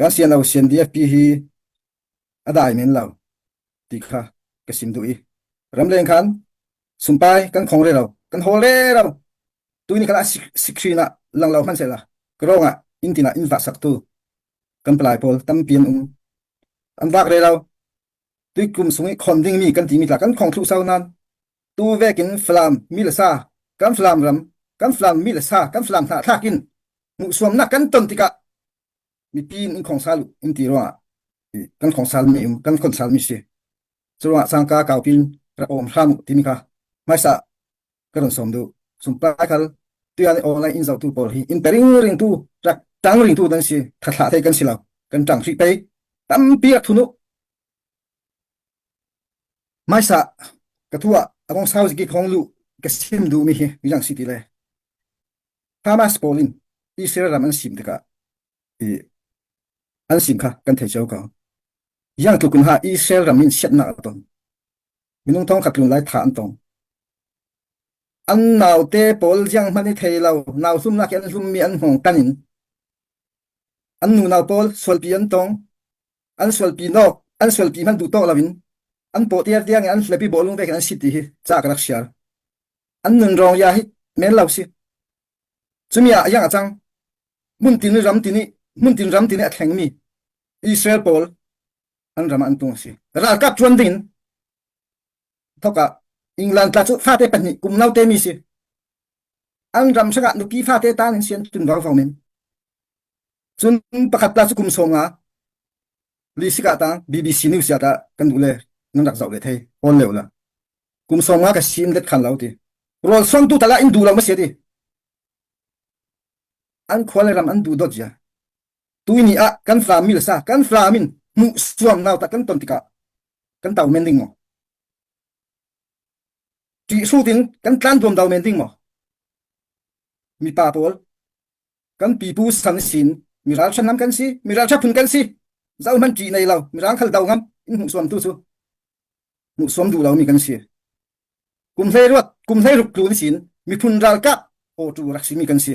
Kan CNO CNDF hi a dai men lo ti kha ka sim duh i ramleng khan sumpai kan khong re lo kan hawl re lo tu ni khala sikrin ah lang lo hman sela karong ah inn tin ah inn vah sak tu kan palai pawl tampi an um an vak re lo tui kum sung i khon ding mi kan ti mi tla kan khong thlu sau nan tu vekin Falam mi le sa kan Falam ram kan Falam mi le sa kan Falam hna thlak in hmuhsuamnak kan ton tikah mipi in khong sal in ti ruangah kan khong sal mi um kan khon sal mi si cu ruangah sangka kaupin rak om hram timi kha hmaisa ka ron som du sumpai khal tuyan online in zohtu pawl hi in pering ring tu rak tang ring tu dan si thathla thei kan si lo kan tang hri pei tampi rak thunu Hmaisa ka thu ah a kong sau zik i khong lu ka sim duhmi hi midang si ti le Hamas pawl in Israel ram an sim tikah i an sim kha kan thei cio ko. Yang tluk in ha Israel ram in siatnak a ton. Minung thong khat lun lai tha an tong. An naute pawl ziang hmanh i thei lo, nau hlumnak i an hlummi an hngawng tan in an nu nau pawl sualpi an tong. An sualpi nok an sualpi hmanh duh tawk loin an paw tiar tiang in an hlepi bawlung vek in an sit ti hi ca ka rak siar. An nun rong ya hi men lo si. Cumi ah yang a cang. Hmuntin ram tini hmuntin ram tini a thlengmi Israel pawl an ram ah an tung a si. Ralkap ṭuan ding in thok ah England tla cu fate pahnih kum naute mi si. An ram hrangah nupi fate tan in sian tun vang vang men. Cun pakhat ta cu kum sawm nga li sika ta BBC News ya ta kan duh le nan rak zoh le thei on leo la kum sawm nga ka sim let khan lo ti rawl song tu tala in du lo ma sia ti an khua le ram an du dot zia tuini ah kan flam mi le sa kan flam in mu suam nau ta kan ton tikah kan tau men ding mo ti su tin kan tlan duam dau men ding mo mi pa pawl Kan pipu san sin mi ralṭha hnam kan si, mi ralṭha phun kan si. Zohhmanh ṭih nei lo, mirang khal do ngam in hmuhsuam tu cu hmuhsuam duh lomi kan si. Kum hlei ruat, kum hlei ruk tlu ni sin miphun ralkap awtu rak simi kan si.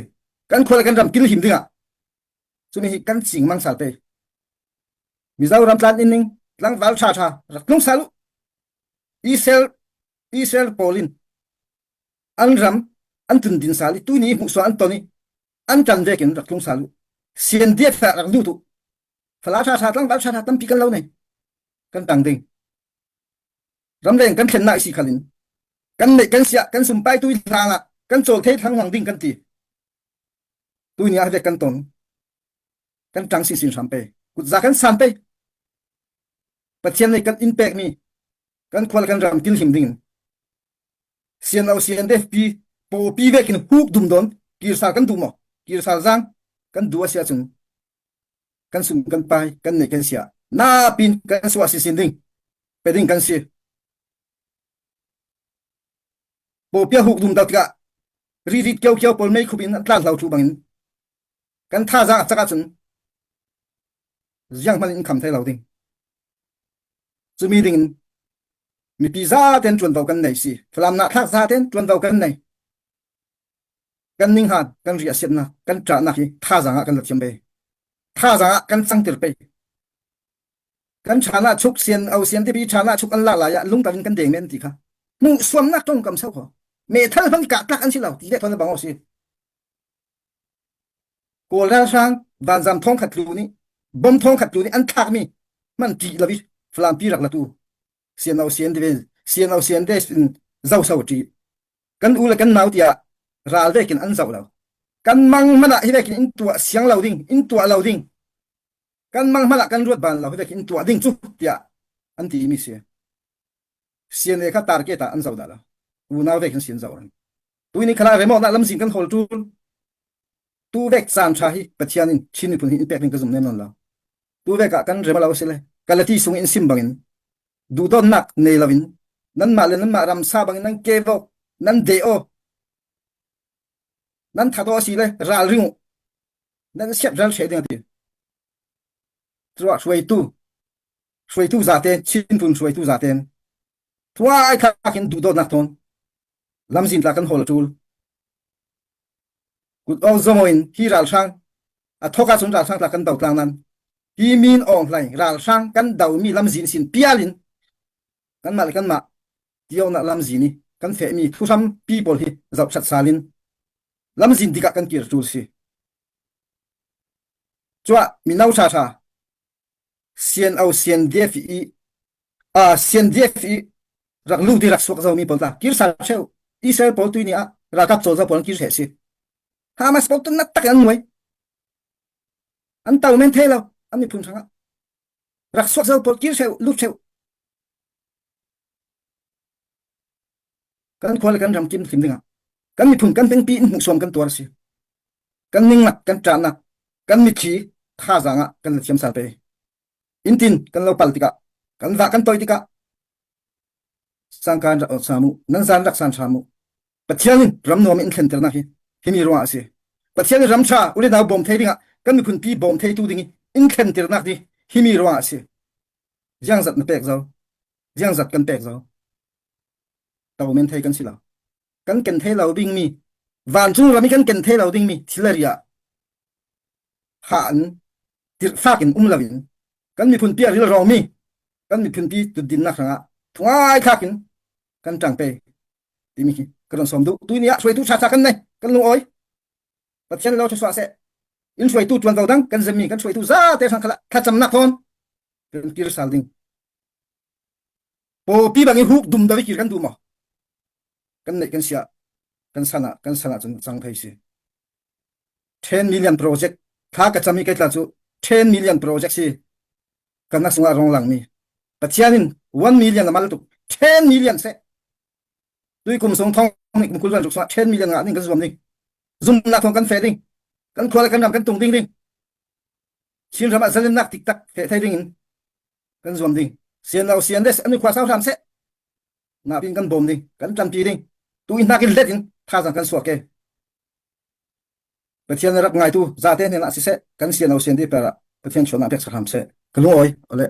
Kan khua le kan ram kilhim dingah cumi hi kan cing mang sal pe. Mizoram tlan in ning tlangval ṭha ṭha rak tlung sal u. Israel Israel pawl in an ram an tundin sal i tuni hmuhsuah an ton i an ṭan vekin rak tlung sal u sian diat fa rak lut u fala ṭha ṭha tlangval ṭha ṭha tampi kan lo nei kan tang ding ramleng kan thlennak isi khalin kan neih kan siah kan sumpai tu hlang ah kan cawl thei thlang huang ding kan ti tu ni ah vek kan ton kan ṭang sin sin hram pe kutza kan san pe pathian nih kan in pek mi kan khual kan ram kil him ding Sian lo sian te pi pawpi vekin huk dum don kirsal kan duh maw kirsal zang kan duh a si ahcun kan sum kan pai kan neih kan sia na pin kan suah si sin ding pe ding kan si pawpia huk dum dal tikah ri rit kio kio pawl mei khup in an tlan hlau thu bangin kan thazaang a cak ahcun ziang hmanh in kham thai lo ding Cumi ding in mipi zaten ṭuanvo kan nei si. Falam nahthlak zaten ṭuanvo kan nei. Kan ninghan, kan riahsiatnak, kan ṭahnak hi thazaang ah kan la thiam ve. Thazaang ah kan cangtir pei. Kan ṭhan ah chuk sian au sian tipi ṭhan ah chuk an lak lai ah lungtak in kan deng men ti kha. Hmuh suamnak tongkam sau kho. Meithal hman kah tlak an si lo ti le thon bang si. Kawl ralhrang vanzam thongkhat tlu nih bom thongkhat tlu nih an thlakmi hman ṭih lo i Falam pi rak latu CNO CND CNO CND in zoso ṭih kan u le kan nau tiah ral vekin an zoh lo kan mang hmanh ah hi vekin in tuah siang lo ding in tuah lo ding kan mang hmanh ah kan ruat ban lo hi vekin in tuah ding cu tiah an ti mi si CNA kha target ah an zoh dah lo unau vekin si an zoh reng Tuini khala remote na lamzing kan hawl tul. Tu vek caan tha hi Pathian in Chin miphun hi in pek ding ka zum nem non lo. Tu vek ah kan rem lo sile kalati sung in sim bangin duhdawtnak nei loin nanmah le nanmah ram sa bangin nan kevo nan de o nan thato si le ral ring nan siap ral she ding ti truah hruaitu hruaitu zate Chin phun hruaitu zaten thuai thlak in duhdawtnak thawn lamzin tla kan hawl a ṭul. Kut awk zomo in hi ralhrang a thok ahcun ralhrang tla kan do tlang nan. Hi Min Aung Hlaing ralhrang kan domi lamzin sin pial in kanmah le kanmah tionak lamzin i kan fehmi thuhram pi pawl hi zohchat sal in lamzin dikah kan kir tul si. Cuah mino ṭha ṭha CNO CNDF i uh, CNDF i rak lut i rak suak zomi pawl ta kir sal cheu Israel pawl tui ni ah ralkap cawlza pawl an kir he si. Hamas pawl tun nak tak an nuai. An to men thei lo an miphun hrangah rak suak zo pawl kir cheu lut cheu kan khua le kan ram kim hlim dingah kan miphun kan pengpi in hmuhsuam kan tuar si kan ningnak kan ṭahnak kan mitthli thazaang ah kan la thiam sal pe intin kan lo pal tikah kan vah kan toi tikah sangkan rak samu nan zan rak san hram u Pathian in ram nuam in thlenternak hi himi ruangah a si Pathian in ram ṭha ule nau bawm thei dingah kan miphun pi bawm theitu ding in thlenternak hi himi ruangah a si ziang zat na pek zo ziang zat kan pek zo to men thei kan si lo kan ken thei lo dingmi vancung ram i kan ken thei lo dingmi thil ria ha an tirhfak in um loin kan miphun pi a ril rawngmi kan miphun pi tuddinnak hrangah thungai thlak in kan ṭang pe timi khi ka ron sawm duh tu ni ah hruaitu ṭha ṭha kan nei kan lungawi Pathian lo ṭha seh in hruaitu ṭuanvo dang kan zemmi kan hruaitu za te hrang khala thlacamnak thawn kan kir sal ding pawpi bang i huk dum dawi kir kan duh maw kan neih kan sia kan sana kan sana cun cang thei si 10 million project thla ka cami kai tla cu 10 million project si kan nak sungah rong lang mi pathian in 1 million amal tuk 10 million se tui kum sung thong ni kum kul ran ruk sungah 10 million nga ning kan zuam ding zumnak thong kan fe ding kan khua le kan ram kan tung ding ding Chin ram ah zalennak tik tak fe thei ding in kan zuam ding sian lo sian des anu khua sau hram se na pin kan bawm ding kan ṭanpi ding tu in hnakin let in thazang kan suak ke Pathian rak ngaitu zate hnen ah siseh kan sian lo sian ti per ah Pathian chuan ah pek hram seh ka lung oi ole.